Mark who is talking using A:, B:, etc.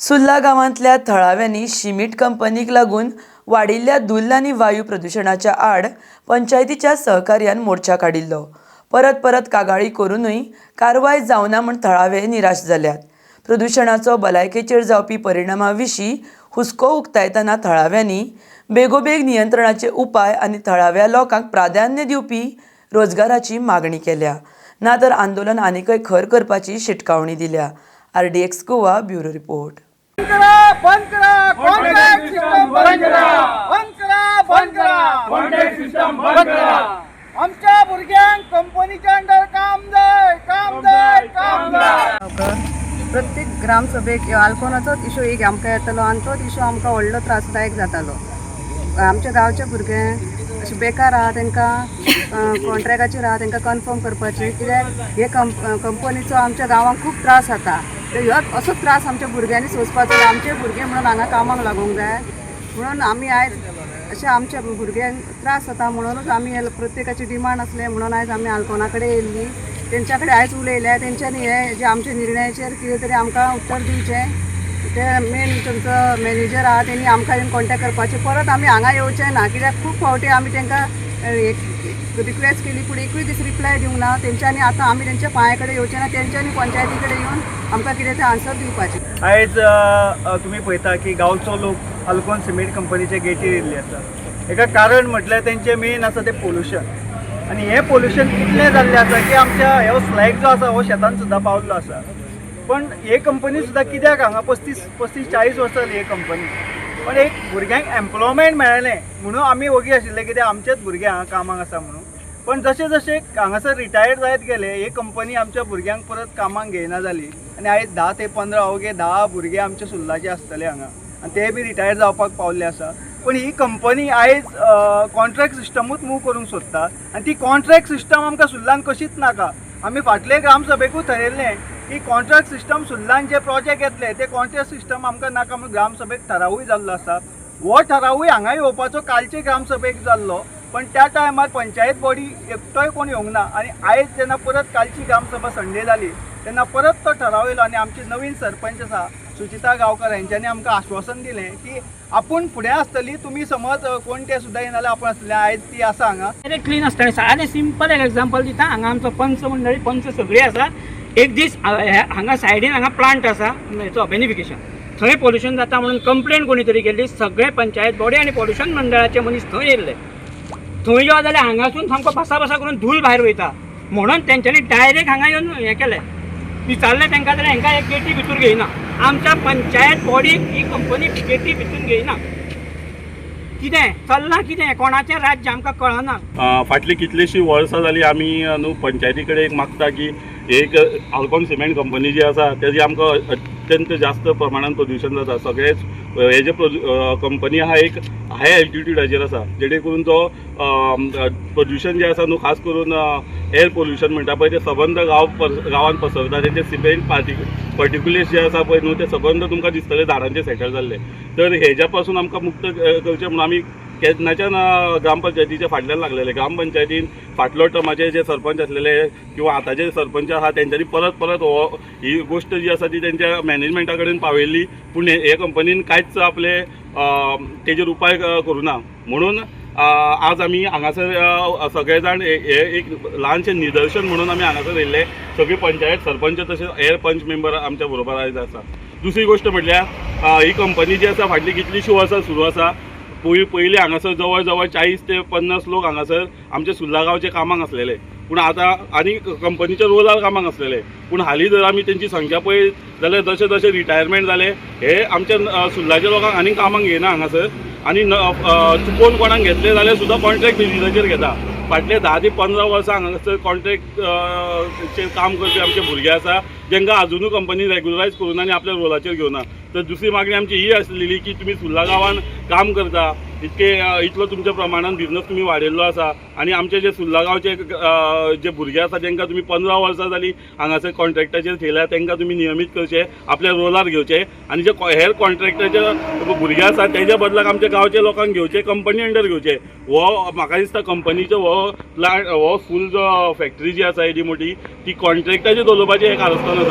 A: सुर्ला गांवांतल्या थळाव्यांनी शिमीट कंपनीक लागून वाडिल्ल्या धुल्ल आनी वायू प्रदुशणाच्या आड पंचायतीच्या सहकार्यान मोर्चा काडिल्लो. परत परत कागाळी करुनूय कारवाय जावना म्हूण थळावे निराश जाल्यात. प्रदुशणाचो भलायकेचेर जावपी परिणामा विशीं हुस्को उक्तायतना थळाव्यांनी बेगोबेग नियंत्रणाचे उपाय आनी थळाव्या लोकांक प्राधान्य दिवपी रोजगाराची मागणी केल्या. ना तर आंदोलन आनीकय खर करपाची शिटकावणी दिल्या. RDX Goa, bureau report.
B: बंद करा, बंद करा, कॉन्ट्रॅक्ट सिस्टम बंद करा, बंद करा, बंद करा.
C: कॉन्ट्रॅक्ट सिस्टम बंद करा.
B: आमच्या भुरग्यांक कंपनीच्या अंडर काम जाय, काम जाय, काम जाय.
D: गांवकर. प्रत्येक ग्रामसभेक आल्कोनाचोच इशू एक आमकां येतालो आनी तोच इशू आमकां व्हडलो त्रासदायक जातालो. आमच्या गांवचे भुरगे अशे बेकार आहा, तांकां कॉन्ट्रॅक्टाचेर आहा, तांकां कन्फर्म करपाचें कित्याक हे कंपनीचो आमच्या गांवांक खूब त्रास जाता. तर ह्योच असोच त्रास आमच्या भुरग्यांनी सोंसपाचो? आमचे भुरगे म्हणून हांगा कामाक लागूंक जाय म्हणून आमी आयज अशें आमच्या भुरग्यांक त्रास जाता म्हणूनच आमी हे प्रत्येकाची डिमांड आसले म्हणून आयज आमी आल्कोना कडेन येयल्ली. तेंच्या कडेन आयज उलयल्या. तेंच्यांनी हे जे आमच्या निर्णयाचेर कितें तरी आमकां उत्तर दिवचें. ते मेन तांचो मॅनेजर आहा, तेणी आमकां येवन कॉन्टेक्ट करपाचें. परत आमी हांगा येवचें ना, कित्याक खूब फावटी आमी तांकां एक रिक्वेस्ट केली, पूण एकूय दीस रिप्लाय दिवंक ना तेंच्यांनी. आतां आमी तेंच्या पांया कडेन येवचें ना. तेंच्यांनी पंचायती कडेन येवन आमकां कितें तें आन्सर दिवपाचें.
B: आयज तुमी पळयता की गांवचो लोक अल्कोन सिमेंट कंपनीचे गेटीर येयल्ले आसा. हेका कारण म्हटल्यार तेंचें मेन आसा तें पोल्युशन आनी हें पोल्युशन इतलें जाल्लें आसा की आमच्या हो स्लॅग जो आसा हो शेतान सुद्दां पावल्लो आसा. पण हे कंपनी सुद्दां कित्याक हांगा 35 35 40 वर्सां जाली ही कंपनी, पण एक भुरग्यांक एम्प्लॉयमेंट मेळ्ळें म्हणून आमी वगी आशिल्ले, कित्याक आमचेच भुरगे हांगा कामाक आसा म्हणून. पण जशें जशें हांगासर रिटायर्ड जायत गेले, ही कंपनी आमच्या भुरग्यांक परत कामाक घेयना जाली आनी आयज 10 ते 15, अवघे 10 भुरगे आमचे सुर्लाचे आसतले हांगा आनी ते बी रिटायर जावपाक पावल्ले आसा. पण ही कंपनी आयज कॉन्ट्रॅक्ट सिस्टमूच मूव करूंक सोदता आनी ती कॉन्ट्रॅक्ट सिस्टम आमकां सुर्लान कशीच नाका. आमी फाटले ग्रामसभेकूय थरयल्लें की कॉन्ट्रॅक्ट सिस्टम सुर्लान जे प्रोजेक्ट येतले ते कॉन्ट्रॅक्ट सिस्टम आमकां नाका म्हणून ग्रामसभेक ठरावूय जाल्लो आसा. हो ठरावूय हांगा येवपाचो कालचे ग्रामसभेक जाल्लो, पण त्या टायमार पंचायत बॉडी एकटोय कोण येवंक ना. आनी आयज जेन्ना परत कालची ग्रामसभा संडे जाली तेन्ना परत तो ठराव येयलो आनी आमची नवीन सरपंच आसा सुचिता गांवकर हेंच्यांनी आमकां आश्वासन दिलें की आपूण फुडें आसतली, तुमी समज कोण ते सुद्दां येना जाल्यार आपूण आसतले. आयज ती आसा हांगा.
E: अरे, क्लीन आसता. सादें सिंपल एक एग्जाम्पल दिता. हांगा आमचो पंच मंडळी, पंच सगळी आसा. एक दीस हांगा सायडीन हांगा प्लांट आसा हेचो बेनिफिकेशन, थंय पोल्युशन जाता म्हणून कंप्लेन कोणी तरी केल्ली. सगळे पंचायत बॉडी आनी पोल्युशन मंडळाचे मनीस थंय येयल्ले. थंय यो जाल्यार हांगासून सामको भासा भासा करून धूल भायर वयता म्हणून तेंच्यांनी डायरेक्ट हांगा येवन हें केलें. विचारलें तांकां जाल्यार हांकां एक गेटी भितर घेयना. आमच्या पंचायत बॉडीक ही कंपनी गेटी भितर घेयना. कितें चल्लां, कितें कोणाचें राज्य आमकां कळना.
C: फाटलीं कितलींशीं वर्सां जालीं आमी न्हू पंचायती कडेन एक मागता की एक आल्कोन सिमेंट कंपनी जी आसा तेजी आमकां अत्यंत जास्त प्रमाणान प्रदुशण जाता. सगळेच हे जे कंपनी आहा एक हाय एल्टिट्यूडाचेर आसा, जेणे करून तो प्रदुशण जें आसा न्हू, खास करून एअर पोल्युशन म्हणटा पळय, ते सबंद गांव गांवान पसरता. तेंचे सिमेंट पर्टिक्युलर्स जे आसा पळय न्हू, ते सबंद तुमकां दिसतले झाडांचे सेटल जाल्ले. तर हेज्या पासून आमकां मुक्त करचें म्हणून आमी केन्नाच्यान ग्रामपंचायतीच्या फाटल्यान लागलेले. ग्रामपंचायतीन फाटलो टर्माचे जे सरपंच आसलेले किंवा आतांचे सरपंच आहा, तेंच्यांनी परत परत हो ही गोश्ट जी आसा ती तेंच्या मॅनेजमेंटा कडेन पावयल्ली, पूण हे कंपनीन कांयच आपले तेजेर उपाय करूं ना. म्हणून आज आमी हांगासर सगळे जाण हे हे एक ल्हानशें निदर्शन म्हणून आमी हांगासर येयल्ले. सगळी पंचायत, सरपंच तशेंच हेर पंच मेंबर आमच्या बरोबर आयज आसा. दुसरी गोश्ट म्हटल्यार ही कंपनी जी आसा फाटलीं कितलींशीं वर्सां सुरू आसा. पयलीं हांगासर जवळ जवळ 40 ते 50 लोक हांगासर आमच्या सुर्ला गांवचे कामाक आसलेले, पूण आतां आनी कंपनीच्या रोलार कामाक आसलेले. पूण हालीं जर आमी तेंची संख्या पळयत जाल्यार जशें जशें रिटायरमेंट जालें, हे आमच्या सुर्लाच्या लोकांक आनीक कामाक घेयना हांगासर आनी चुकोवन कोणाक घेतले जाल्यार सुद्दां कॉन्ट्रॅक्ट बेजीसाचेर घेता. फाटले 10 ते 15 वर्सां हांगासर कॉन्ट्रॅक्ट चेर काम करपी आमचे भुरगे आसा, जेंकां आजुनूय कंपनी रेगुलरायज करूना आनी आपल्या रोलाचेर घेवना. तर दुसरी मागणी आमची ही आसलेली की तुमी सुर्ला गांवान काम करता इतके इतलो तुमच्या प्रमाणान बिजनस तुमी वाडयल्लो आसा आनी आमचे जे सुर्ला गांवचे जे भुरगे आसा, तांकां तुमी 15 वर्सां जालीं हांगासर कॉन्ट्रॅक्टाचेर थेयल्या, तांकां तुमी नियमीत करचे, आपल्या रोलार घेवचे आनी जे हेर कॉन्ट्रॅक्टाचे भुरगे आसा तेज्या बदलाक आमच्या गांवच्या लोकांक घेवचे, कंपनी अंडर घेवचे. हो म्हाका दिसता कंपनीचो हो प्लांट, हो फूल जो फॅक्टरी जी आसा येदी मोठी, ती कॉन्ट्रॅक्टाचेर चलोवपाचें हें कारस्थान आसा.